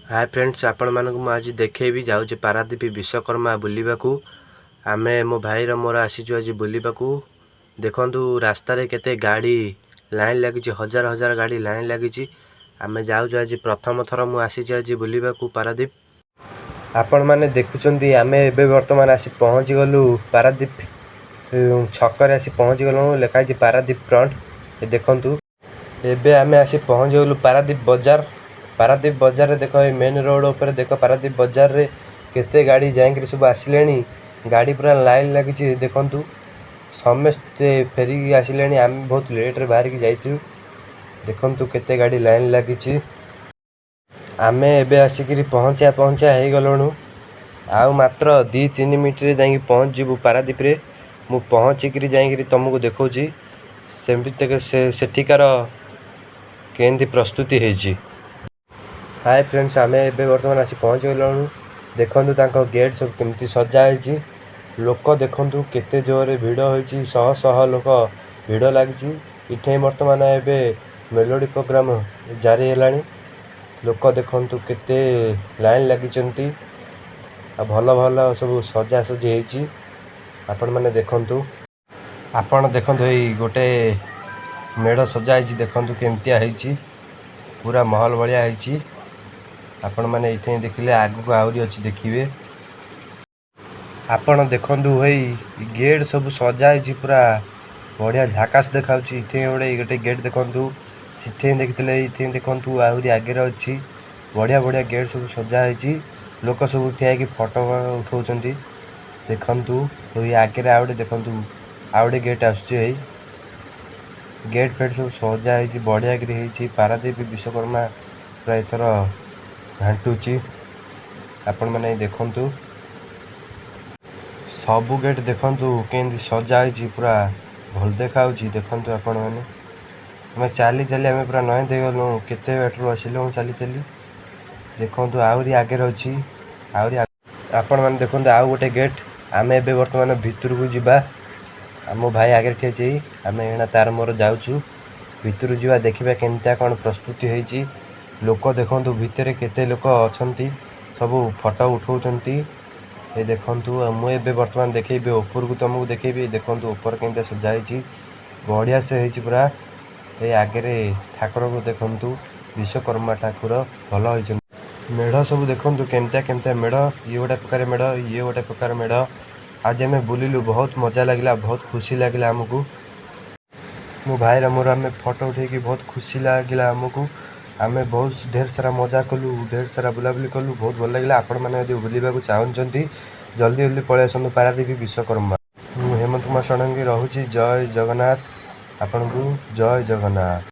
ହାଏ friends, ଆପଣମାନଙ୍କୁ ମୁଁ ଆଜି ଦେଖେଇବି। ଯାଉଛି ପାରାଦ୍ୱୀପ ବିଶ୍ୱକର୍ମା ବୁଲିବାକୁ। ଆମେ ମୋ ଭାଇର ମୋର ଆସିଛୁ ଆଜି ବୁଲିବାକୁ। ଦେଖନ୍ତୁ, ରାସ୍ତାରେ କେତେ ଗାଡ଼ି ଲାଇନ୍ ଲାଗିଛି। ହଜାର ହଜାର ଗାଡ଼ି ଲାଇନ୍ ଲାଗିଛି। ଆମେ ଯାଉଛୁ ଆଜି। ପ୍ରଥମ ଥର ମୁଁ ଆସିଛି ଆଜି ବୁଲିବାକୁ ପାରାଦ୍ୱୀପ। ଆପଣମାନେ ଦେଖୁଛନ୍ତି, ଆମେ ଏବେ ବର୍ତ୍ତମାନ ଆସି ପହଞ୍ଚିଗଲୁ। ପାରାଦ୍ୱୀପ ଛକରେ ଆସି ପହଞ୍ଚିଗଲୁଣୁ। ଲେଖା ହେଇଛି ପାରାଦ୍ୱୀପ ଫ୍ରଣ୍ଟ। ଏ ଦେଖନ୍ତୁ, ଏବେ ଆମେ ଆସି ପହଞ୍ଚିଗଲୁ ପାରାଦ୍ୱୀପ ବଜାର। ପାରାଦ୍ୱୀପ ବଜାରରେ ଦେଖ, ଏ ମେନ୍ ରୋଡ଼ ଉପରେ ଦେଖ, ପାରାଦ୍ୱୀପ ବଜାରରେ କେତେ ଗାଡ଼ି ଯାଇକିରି ସବୁ ଆସିଲେଣି। ଗାଡ଼ି ପୁରା ଲାଇନ୍ ଲାଗିଛି। ଦେଖନ୍ତୁ, ସମସ୍ତେ ଫେରିକି ଆସିଲେଣି। ଆମେ ବହୁତ ଲେଟ୍ରେ ବାହାରିକି ଯାଇଛୁ। ଦେଖନ୍ତୁ, କେତେ ଗାଡ଼ି ଲାଇନ୍ ଲାଗିଛି। ଆମେ ଏବେ ଆସିକିରି ପହଞ୍ଚିବା ପହଞ୍ଚିବା ହେଇଗଲୁଣୁ। ଆଉ ମାତ୍ର 2-3 ମିନିଟ୍ରେ ଯାଇକି ପହଞ୍ଚିଯିବୁ ପାରାଦ୍ୱୀପରେ। ମୁଁ ପହଞ୍ଚିକିରି ଯାଇକିରି ତୁମକୁ ଦେଖାଉଛି ସେମିତି ସେ ସେଠିକାର କେମିତି ପ୍ରସ୍ତୁତି ହେଇଛି। ହାଏ ଫ୍ରେଣ୍ଡସ୍, ଆମେ ଏବେ ବର୍ତ୍ତମାନ ଆସି ପହଞ୍ଚିଗଲୁଣୁ। ଦେଖନ୍ତୁ, ତାଙ୍କ ଗେଟ୍ ସବୁ କେମିତି ସଜା ହେଇଛି। ଲୋକ ଦେଖନ୍ତୁ, କେତେ ଜୋରରେ ଭିଡ଼ ହେଇଛି। ଶହ ଶହ ଲୋକ ଭିଡ଼ ଲାଗିଛି ଏଠି। ବର୍ତ୍ତମାନ ଏବେ ମେଲୋଡ଼ି ପ୍ରୋଗ୍ରାମ ଜାରି ହେଲାଣି। ଲୋକ ଦେଖନ୍ତୁ, କେତେ ଲାଇନ୍ ଲାଗିଛନ୍ତି ଆଉ ଭଲ ଭଲ ସବୁ ସଜାସଜି ହେଇଛି। ଆପଣମାନେ ଦେଖନ୍ତୁ। ଆପଣ ଦେଖନ୍ତୁ, ଏଇ ଗୋଟେ ମେଢ଼ ସଜା ହେଇଛି। ଦେଖନ୍ତୁ, କେମିତିଆ ହେଇଛି। ପୁରା ମହଲ ଭଳିଆ ହେଇଛି। ଆପଣମାନେ ଏଇଠି ଦେଖିଲେ, ଆଗକୁ ଆହୁରି ଅଛି, ଦେଖିବେ। ଆପଣ ଦେଖନ୍ତୁ, ଏଇ ଗେଟ୍ ସବୁ ସଜା ହେଇଛି। ପୁରା ବଢ଼ିଆ ଝାକାସ ଦେଖାଯାଉଛି। ଏଠି ଗୋଟେ ଗେଟ୍ ଦେଖନ୍ତୁ। ସେଠି ଦେଖିଥିଲେ, ଏଇଠି ଦେଖନ୍ତୁ, ଆହୁରି ଆଗରେ ଅଛି। ବଢ଼ିଆ ବଢ଼ିଆ ଗେଟ୍ ସବୁ ସଜା ହେଇଛି। ଲୋକ ସବୁ ଠିଆ ହେଇକି ଫଟୋ ଉଠଉଛନ୍ତି। ଦେଖନ୍ତୁ, ଏଇ ଆଗରେ ଆଉ ଗୋଟେ ଦେଖନ୍ତୁ, ଆଉ ଗୋଟେ ଗେଟ୍ ଆସୁଛି। ଏଇ ଗେଟ୍ ଫେଟ୍ ସବୁ ସଜା ହେଇଛି, ବଢ଼ିଆ କିରି ହେଇଛି। ପାରାଦ୍ୱୀପ ବିଶ୍ୱକର୍ମା ପୁରା ଏଥର ଘାଣ୍ଟୁଛି। ଆପଣମାନେ ଦେଖନ୍ତୁ, ସବୁ ଗେଟ୍ ଦେଖନ୍ତୁ, କେମିତି ସଜା ହେଇଛି। ପୁରା ଭଲ ଦେଖାଯାଉଛି। ଦେଖନ୍ତୁ ଆପଣମାନେ, ଆମେ ଚାଲି ଚାଲି ଆମେ ପୁରା ନଈ ଦେଇଗଲୁ। କେତେ ବାଟରୁ ଆସିଲୁ ଚାଲି ଚାଲି। ଦେଖନ୍ତୁ, ଆହୁରି ଆଗରେ ଅଛି। ଆହୁରି ଆପଣମାନେ ଦେଖନ୍ତୁ, ଆଉ ଗୋଟେ ଗେଟ୍। ଆମେ ଏବେ ବର୍ତ୍ତମାନ ଭିତରକୁ ଯିବା। ଆମ ଭାଇ ଆଗରେ ଠିଆ ହେଇଛି। ଆମେ ଏଇନା ତାର ମୋର ଯାଉଛୁ। ଭିତରକୁ ଯିବା, ଦେଖିବା କେମିତିଆ କ'ଣ ପ୍ରସ୍ତୁତି ହେଇଛି। ଲୋକ ଦେଖନ୍ତୁ, ଭିତରେ କେତେ ଲୋକ ଅଛନ୍ତି। ସବୁ ଫଟୋ ଉଠଉଛନ୍ତି। ଏ ଦେଖନ୍ତୁ, ଆଉ ମୁଁ ଏବେ ବର୍ତ୍ତମାନ ଦେଖେଇବି, ଉପରକୁ ତମକୁ ଦେଖେଇବି। ଦେଖନ୍ତୁ, ଉପର କେମିତିଆ ସଜା ହେଇଛି। ବଢ଼ିଆ ସେ ହେଇଛି ପୁରା। ଏଇ ଆଗରେ ଠାକୁରଙ୍କୁ ଦେଖନ୍ତୁ। ବିଶ୍ୱକର୍ମା ଠାକୁର ଭଲ ହେଇଛନ୍ତି। ମେଢ଼ ସବୁ ଦେଖନ୍ତୁ, କେମିତିଆ କେମିତିଆ ମେଢ଼। ଇଏ ଗୋଟେ ପ୍ରକାର ମେଢ଼, ଇଏ ଗୋଟେ ପ୍ରକାର ମେଢ଼। ଆଜି ଆମେ ବୁଲିଲୁ, ବହୁତ ମଜା ଲାଗିଲା, ବହୁତ ଖୁସି ଲାଗିଲା ଆମକୁ। ମୋ ଭାଇର ମୋର ଆମେ ଫଟୋ ଉଠେଇକି ବହୁତ ଖୁସି ଲାଗିଲା ଆମକୁ। ଆମେ ବହୁତ ଢେର ସାରା ମଜା କଲୁ, ଢେର ସାରା ବୁଲାବୁଲି କଲୁ, ବହୁତ ଭଲ ଲାଗିଲା। ଆପଣମାନେ ଯଦି ବୁଲିବାକୁ ଚାହୁଁଛନ୍ତି, ଜଲ୍ଦି ଜଲ୍ଦି ପଳେଇ ଆସନ୍ତୁ ପାରାଦ୍ୱୀପ ବିଶ୍ୱକର୍ମା। ମୁଁ ହେମନ୍ତ କୁମାର ଷଡ଼ଙ୍ଗୀ ରହୁଛି। ଜୟ ଜଗନ୍ନାଥ ଆପଣଙ୍କୁ, ଜୟ ଜଗନ୍ନାଥ।